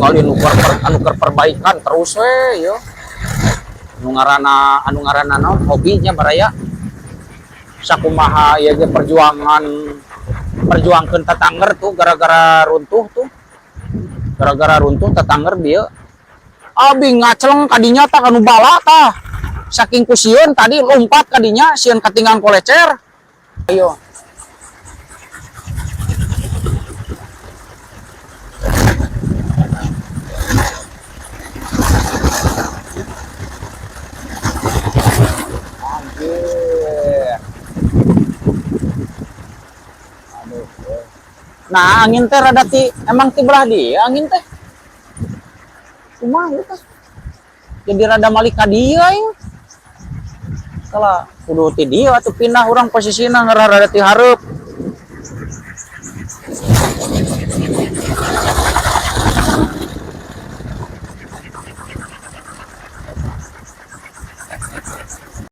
Tinggal nu anu keur perbaikan terus we yo. Anu ngaranna naon hobinya baraya. Sakumaha ieu ge perjuangan perjuangkeun tetangger tuh gara-gara runtuh tuh. Gara-gara runtuh tetangger bieu. Abi ngaceleng kadinya tah kanu bala tah. Saking ku sieun tadi lompat kadinya sieun katinggang kolecer. Ayo. Anjir. Aduh. Nah, angin teh rada ti emang ti belah dia angin teh. Kumaha teh? Jadi rada malik ka dieu aing. Salah, kudu ti dieu atuh pindah urang posisina ngarah rada ti hareup.